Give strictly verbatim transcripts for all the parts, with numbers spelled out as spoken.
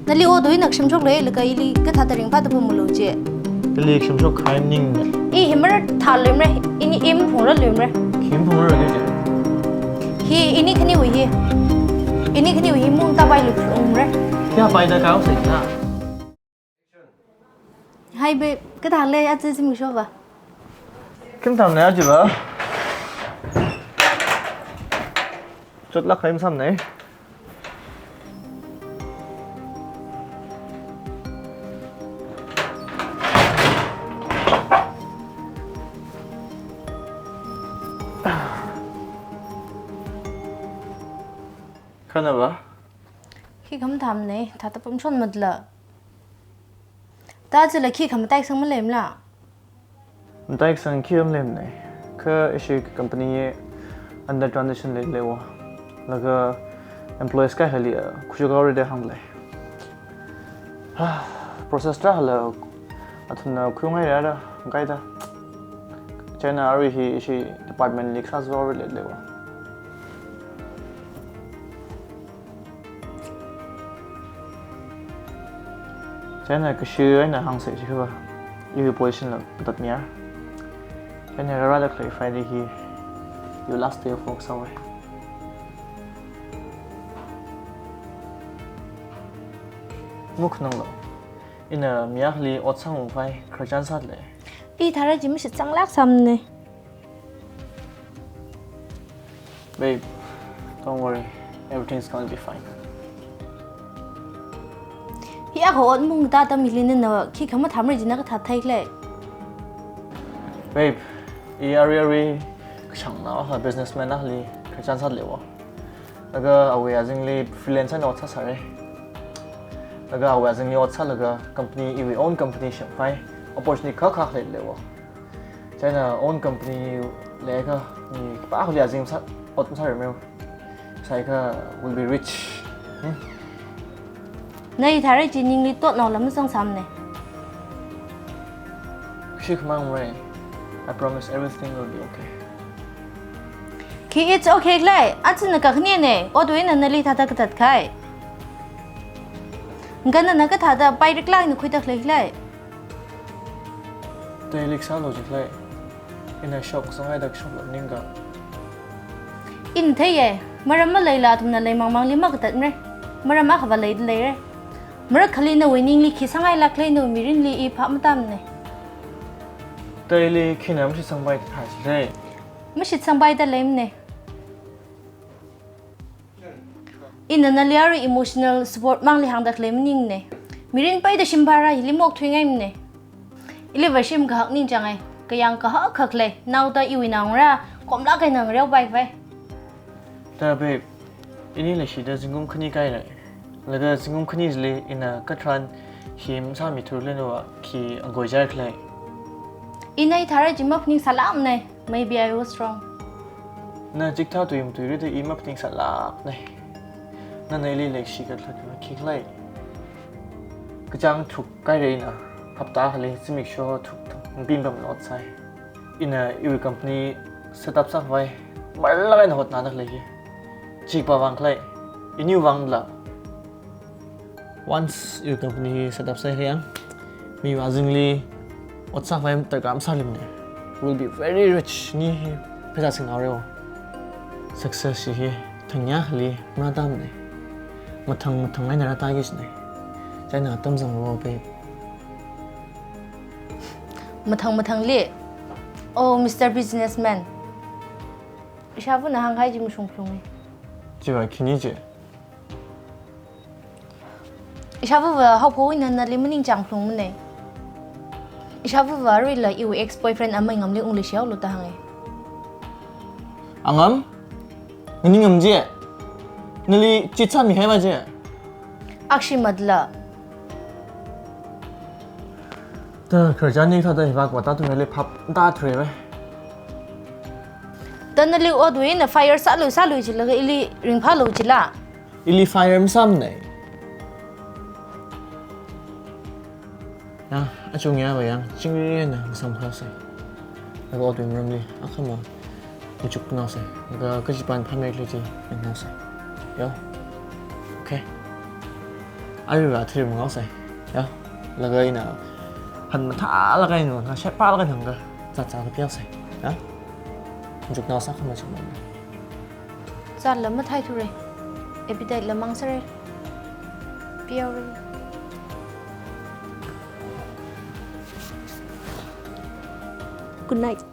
Nali otwui eina kashimshok leilaga ili kathāda ringphāda pamlu chi. Ili kashimshok kahai maning. I hi marathā luimara, ini i maphungra luimara. Khi maphungra luimara chi? Hi ini khaniwui hi. Ini khaniwui hi mung tāpai luimara. Kayā paida kaung sai na? Hi babe, kathālei aja zimiksho va? Khi mathāmana aja va. Chotlāk kahai masāmana. Khana va? Khikha mathāmana, thāda pamshon matla. Thāda chila khikha mataisang maleimala? Mataisang khikha maleimana. Kha ishi company hi under transition leileiwa. Laga employees kaikhali, ah, khuishok haora da hānglei. Process tarākhala athumna khuingairara, kaida. Chieina arui hi ishi department li kasā haora leileiwa. Chieina kashi eina hāngsa chiakha va, iwui position la katatmiya. Chieina rārada khalei Friday hi iwui last day of work sāhaowa. Muknanglo. Ina mi akhali ot sāngarumkhavai khararchan sāda lei. I tharā chi mashitsanglāk sāmana. Babe, don't worry. Everything's gonna be fine. Hi akha ot mung tāda mili nana khikha mathāmara chi na kathāda theikhala? Babe, i arui arui kashāngnao akha businessman akhali khararchan sāda leiwa. Laga awui azingli freelance eina ot sāsāra. Laga awui azingli ot sālaga company, iwui own company semkhavai opportunity kha kha leileiwa. Chieina own company leiakha mi khipākhali azing sā, ot masārarmara. Sāakha will be rich. Hmm? Na hi tharā chi ningli totnao lam mazangsāmana. Kashik mang mara. I promise everything will be okay. Khi it's okay khala? Aja na kakhanina, otwui eina nali thāda katatkahai. Ngana na kathāda pairik lāk eina khuida khalei khala? Theilik sālu jikhala. Ina shok sāngaida kashok lo ningka. Ina theiya, maram maleila athumna leimangmangli makatatmara. Maram akhava leida leira. Marakhali nawui ningli khi sāngailāk khala, nawui mirinli i phap matāmana. Theili khina mashitsangpaida thāi jikhala? Mashitsangpaida leimana. Ina nali arui emotional support mangli hāngda khalei maningmana. Mirin peida shim pharā hili mokthuingaimana. Ili vāshim kahak ningchānga, kayāng kahak khalei, naoda iwui naongarā, komlāk eina ngareopaikhavai. Thāda babe, ini leishida zingkum khani kahaira. Laga zingkum khani chili ina katharan hi masāmithurlui nawa khi angoi chāra khala? Ina hi tharā chi maphaningsālākmana. Maybe I was wrong. Na chikathā tui matuirida i maphaningsālākna. Nana ili leikashi kakhalat khi khala? Kachāng tharuk kahaira ina, hapta akhali zimiksho tharuk thang mapim pamda ot sāi. Ina iwui company set up sākhavai marlāk eina hotnada khalei hi. Chikpa vang khala? Iniwui vangla. Once iwui company set up sāhaiakha, miwui azingli ot sākhavai darkar masāluimana. We'll be very rich. Ni hi pheisā singhaora. Success chi hi thangya akhali marātāmana. Mathang mathang eina rātāki jina. Chieina atam zanglu babe. Mathang mathangli. Oh, Mister Businessman. Ishāvana hāngkahai chi mashungphalunga. Chiva khani chi? Ishāvava haophok eina nali maningchāngphalungmana. Ishāvava aruila iwui ex-boyfriend amei ngamli ungleishihaolu da hānga. Angam? Nganingam chi? Nali cheat sāmihaiva chi? Akshi matla. Thāda khararchan hi thāda hi vākwa tātungli phap tāthureva. Thāda nali otwui eina fire sālu sālu jilaga ili ringphālu jila? Ili fire masāmana. Ya, achung ya va yang, chingri eina masāmkhuihaosa. Laga otwui maramli, akhama machuknaosa. Laga kachipan phāmeikhala chi, ringnaosa. Yo. Okay. Aruiva three mangau sai. Ya. Laga ina han mathālaga ina, na shepalaga nangda. Zat zat piau sai. Ya. Juk nao sa kama chuma. Zat la mathai thure. Appetite la mang sare. Piau re. Good night.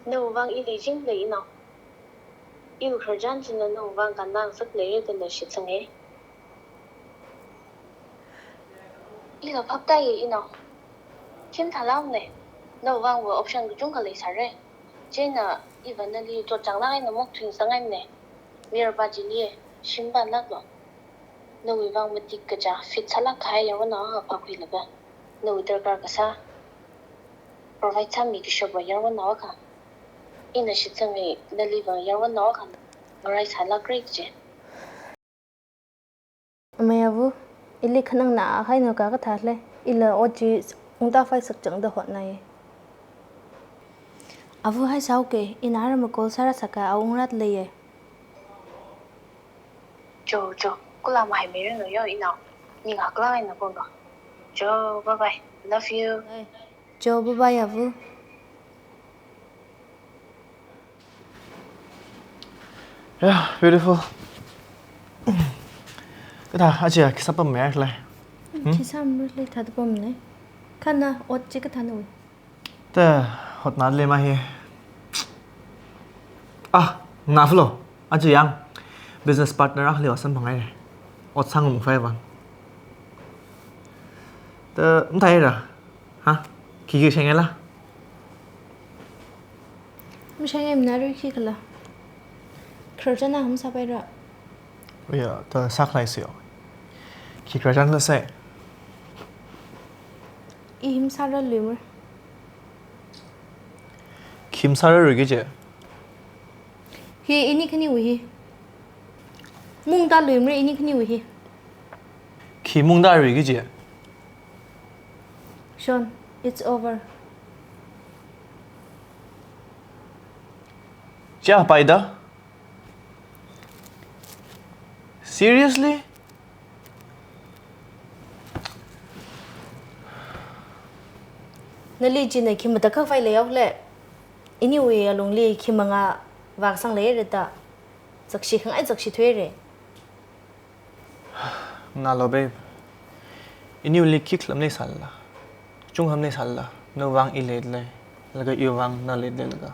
Nawui vang i leiching lei inao. Iwui khararchan china nawui vang kannang sak lei da na shitsanga. Ila phaptāya inao. Khim thalang ne. Nawui vang va option kachungkha leisāra. Chieina iva nali chotchānglāk eina mok thuisangngai ne. Mirpa chili shimpan lāklo. Nawui vang matik kaja fit sālāk kahai yaronnao akha phākhuilaga, nawui darkar kasā provide sāmi kashapva yaronnao akha. Ina shitsanga, nali vang yaronnao akha ngaraisālākra kaje. Amei ava, ili khanang na ahaina kakathā lei, ila ot chi ungta phaisak changda hotnai. Ava haisāuke, ina ara makol sāra sāka a ungrat leiya. Cho, cho, kula mahaimiranu yo inao, ningaklāk eina kongdo. Cho, bye bye, love you. Cho, bye bye, ava. Yeah, beautiful. Kathā, aja, khi sāpam mayar lei. Hmm? Khi sāmar lei, thāda pamna. Khana, ot chi kathāna wi. Ta, hotna lei ma hi. Ah, na flo. Aja yang. Business partner akhali osan pangai. Ot sāngum phai vang. Ta, mthai ra. Ha? Khi khi sheng ela? Masheng em na rui khi kala. Khararchan na ham sāpai ra. Oya, ta sākhlai seo. Khi khararchan la sai. I him sāra luimur. Khi him sāra rui kaje. Hi ini khani wi hi. Mungda luimur ini khani wi hi. Khi mungda rui kaje. Sean, it's over. Chia paida? Seriously? Nali china khi matakhak vai lei yau le. Iniwui alungli khi manga vāsang leira da. Zakshi khangai zakshi thuira. Nalo, babe. Iniwuili khi khalam leisālala, chungkham leisālala, nawui vang i leilei, laga iwui vang na leilei laga.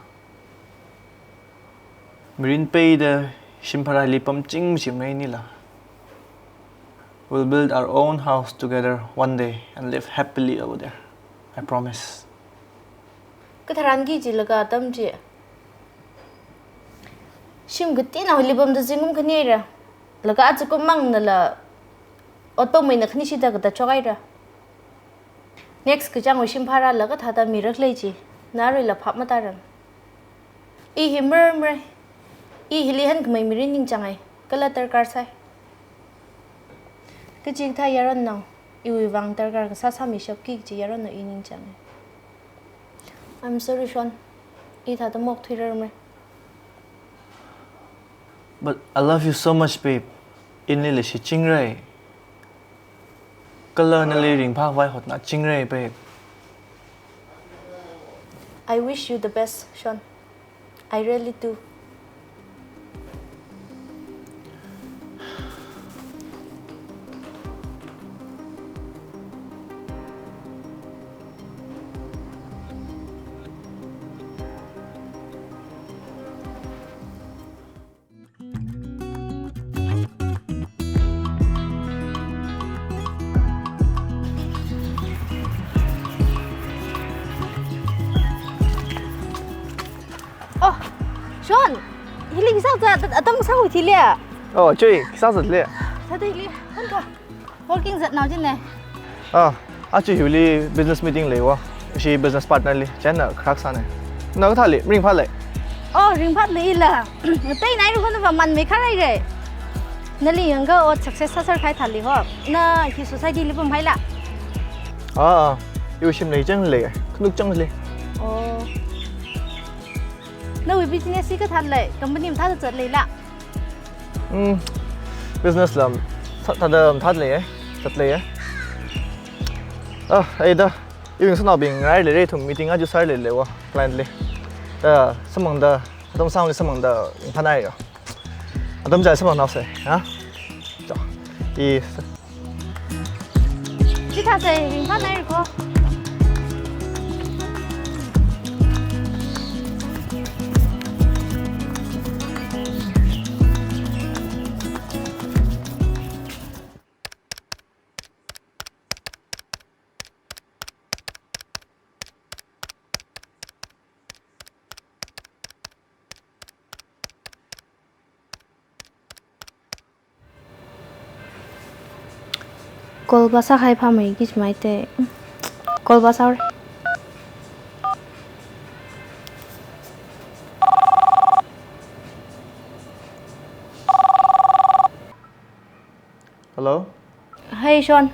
Mirin peida shimpharāli pamching machimei nila. We'll build our own house together one day and live happily over there. I promise. Katharanki jilaga atam chi. Shim katina holi pamda zingkum khanira. Laga achukum mangnala otpam maina khanishida katachokaira. Next kachāng wui shimphara laga thāda mirak lei chi. Naruila phap mataran. I hi murmur. I hili hankhamei mirin ningchāngai. Kala darkar sai. Kachikathā yaronnao, iwui vang darkar kasā sāmishapki kaji yaronnao i ningchāngai. I'm sorry, Sean. I thāda mok thuirarmei. But I love you so much, babe. Inli leishichingra. Kala nali ringphākhavai hotnachingra, babe. I wish you the best, Sean. I really do. Oh, Sean, hili khisā zat, atam sāwui thili. Oh, chui, khisā zat le. Sāda hili, hanko. Working zatnao jine. Ah, aja hiwuili business meeting leiwa. Ishi business partner li, chieina kharak sāne. Na kathāli, ringphālei. Oh, ringphālei la. Teinai ruhon va manmei kharairai. Nali yangkha ot success sāser khai thāli ho. Na hi society li pamhaila. Ah, ah. Iwui shimli chang lei. Khanuk chang lei. Oh. Nawui business hi kathāda lei, company mathāda zat leila? Hmm. Business la, sa-, thāda mathāda lei, zat lei. Ah, ai da. Iwui ngasotnaobing ngarāi leira, ithum meeting aja sāra leilei va, client li. Da, samphangda, atam sangli samphangda, ringphānāya. Atam chili samphangnaosa, ha? Cho. I, chithāsa, ringphānāya ko. Call va sākahai phāmei ki chimai te. Call va sāra. Hello? Hey, Sean.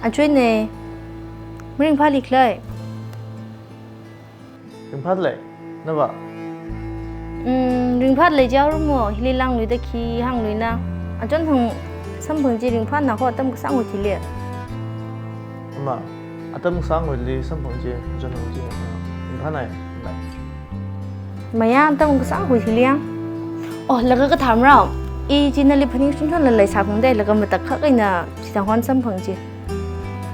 Achuina. Maringphāli khala? Ringphāda lei, nava? Hmm, ringphāda lei jihaora mo, hili langluida khi hāngluina. Achon hāng samphang chi ringphāna kho atam kasāngwui thili. Ama, atam kasāngwuili samphang chi, achon hāng chi, ringphānāya, nava? Maya, atam kasāngwui thili yang. Oh, laga kathā mara. I chi nali phaningshun shunla leisāphungda, laga matakhak eina chithang hon samphang chi.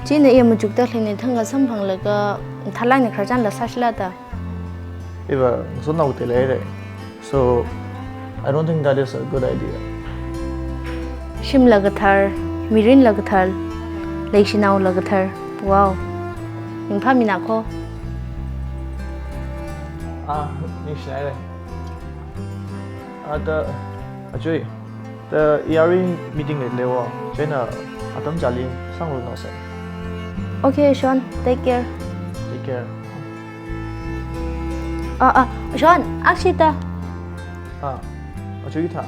China i machukda leina thangkha samphanglaga, thalai ni khararchan la sāshila da. Iva ngasotnao te leira. So, I don't think that is a good idea. Shimla kathar, mirinla kathar, leishinaola kathar. Wow. Ringphāmina kho. Ah, ningshinaira. Ah, da, achui. Da, i arui meeting leilei va, chieina atam chili sāngarumnaosa. Okay, Sean, take care. Take care. Ah, ah, Sean, akshita. Ah, achui thā.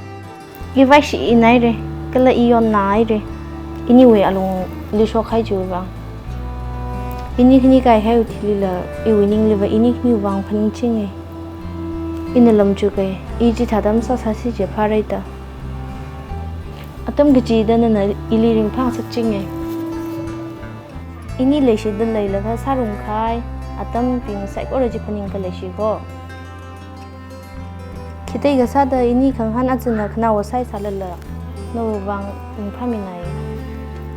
I vaishi eina haira, kala i yonna haira. Iniwui alungli shokhai chiwui vang. Ini khani kahaihaiwui thilila, iwui ningli va ini khaniwui vang phaningchinga. Ina lamchuka, i chithāda masāsāsi jiakha phāra da. Atam kachida nana ili ringphāngasakchinga. Ini leishida leilaga sārumkahai atambing saikora chi phaningkha leishi kho. Chithākha sāda ini khangahān achina khanaowa sāsālala, nawui vang ringphāminai.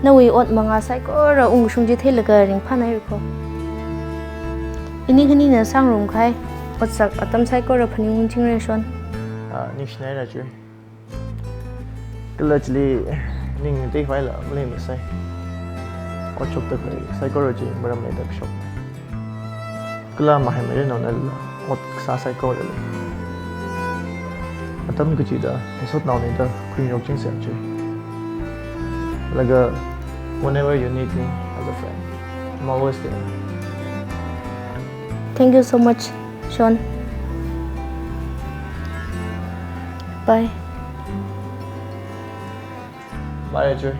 Nawui ot manga saikora ungshung chi theilaga ringphānāira kho. Ini khanina sāngarumkahai otsak atam saikora phaningungchingra Sean. Ah, ningshinaira achui. Kala chili ning teikhavai la maleimasai. Ot shokda khalei saikora chi maram leida kashok. Kala mahaimeira naonala ot kasā saikora lei. Atam kachida ngasotnaona da khuingarokchingsa achui. Laga, whenever you need me as a friend, I'm always there. Thank you so much, Sean. Bye. Bye, achui.